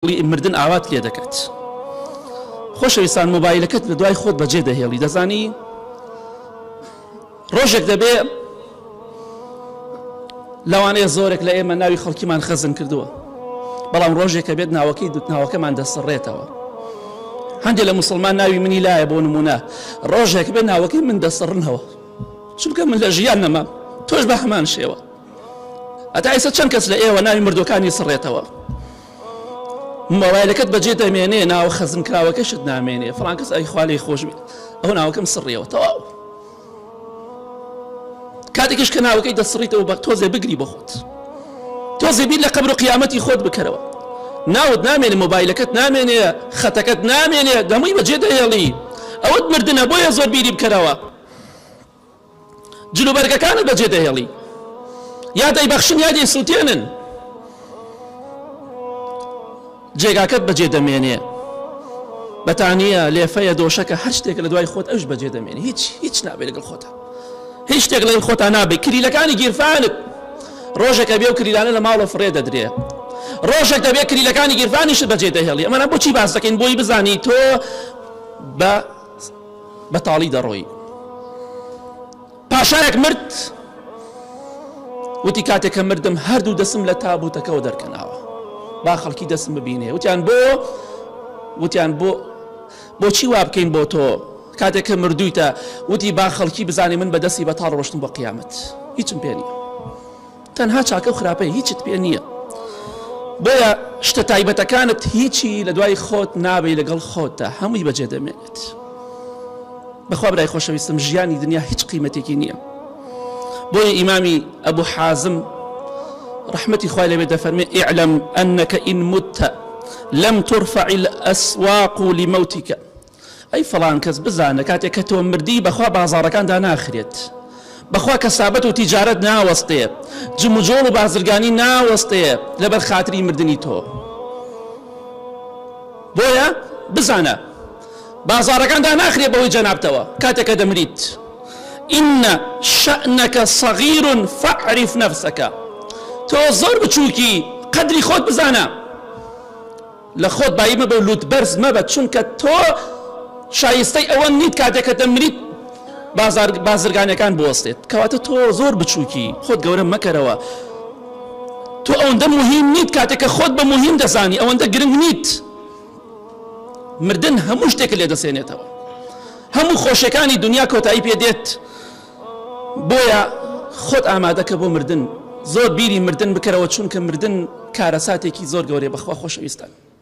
مردن ئاوات لێ دەکات. خۆشەویستان مۆبایلەکەت لە دوای خۆت بەجێ دەهێڵی دەزانی ڕۆژێک دەبێ لەوانەیە زۆرێک لە ئێمە ناوی خەڵکیمان خەزن کردووە بەڵام ڕۆژێکە بێت ناوەکەی دوتناوەکەمان دەسڕێتەوە هەندێک لە مسلمان ناوی منی لایە بۆ نمونە ڕۆژێک بێت ناوەکەی من دەسڕنەوە چونکە من لە ژیان نەمام تۆش بە هەمان شێوە هەتا ئێستا چەند کەس لە ئێوە ناوی مردوەکانی سڕێتەوە مۆبایلەکەت بەجێ دەمێنێ ناوە خەزنکراوەکەشت نامێنێ فڵان کەس ئەی خوا لێی خۆش بێت ئەو ناوەکەم سڕیەوە تەواو کاتێکیش کە ناوەکەی دەسڕیتەوە بە تۆزێ بگری بۆ خۆت تۆزێ بیر لە قەبر و قیامەتی خۆت بکەرەوە ناوت نامێنێ مۆبایلەکەت نامێنێ خەتەکەت نامێنێ دەمووی بەجێ دەهێڵی ئەوەت مردنە بۆیە زۆر بیری بکەرەوە جلوبەرگەکانت بەجێ دەهێڵی یا دەیبەخشن یا دەیسووتێنن جێگاکەت بەجێ دەمێنێ بەتانیە لێفەیە دۆشەکە هەر شتێک لە دوای خۆت ئەوش بەجێ دەمێنێ هیچ هیچ نابێت لەگەڵ خۆتە هیچ شتێک لەگەڵ خۆتا نابێت کلیلەکانی گیرفانت ڕۆژێکە بێ و کلیلانە لە ماڵە فڕێ دەدرێ ڕۆژێک دەبێت کلیلەکانی گیرفانیشت بەجێ دەهێڵی ئەمانە بۆچی باس دەکەین بۆی بزانی تۆ بە بەتاڵی دەڕۆی. پاشایەک مرد، وتی کاتێک کە مردم هەردوو دەسم لە تابوتەکەوە دەرکەناوە با خەڵکی دەسم ببینێ. وتیان بۆ؟ وتیان بۆ بۆچی وا بکەین بۆ تۆ کاتێک کە مردوویتە؟ وتی با خەڵکی بزانێ من بە دەستی بەتاڵ ڕۆشتم بۆ قیامەت، هیچم پێ نییە. تەنها چاکە و خراپەیە هیچت پێ نییە بۆیە شتە تایبەتەکانت هیچی لە دوای خۆت نابێ لەگەڵ خۆتدا هەمووی بەجێ دەمێنێت بەخوا برای خۆشەویستم ژیانی دنیا هیچ قیمەتێکی نییە بۆیە ئیمامی ئەبوو حازم ڕەحمەتی خوای لەبێ دەفەرمێ اعلم أنك إن مت لم ترفع الأسواق لموتك ئەی فڵان کەس بزانە کاتێک کە تۆ مردی بەخوا بازاڕەکان داناخرێت بەخوا کەسابەت و تیجارەت ناوەستێ جموجۆڵ و بازرگانی ناوەستێ لەبەر خاتری مردنی تۆ بۆیە بزانە بازاڕەکان داناخرێ بەوەی جەنابتەوە کاتێک کە دەمریت إن شأنك صغير فاعرف نفسك تۆ زۆر بچووکی قەدری خۆت بزانە لە خۆت بایی مەبە و لوت بەرز مەبە چونکە تۆ شایستەی ئەوە نیت کاتێک کە دەمریت بازار بازرگانەکان بوەستێت کەواتە تۆ زۆر بچووکی خۆت گەورە مەکەرەوە تۆ ئەوەندە مهم نیت کاتێک کە خۆت بە مهم دەزانی ئەوەندە گرنگ نیت مردن هەموو شتێک لێ دەسێنێتەوە هەموو خۆشیەکانی دنیا کۆتایی پێ دێت بۆیە خۆت ئامادەکە بۆ مردن زۆر بیری مردن بکەرەوە چونکە مردن کارەساتێکی زۆر گەورەیە بەخوا خۆشەویستان.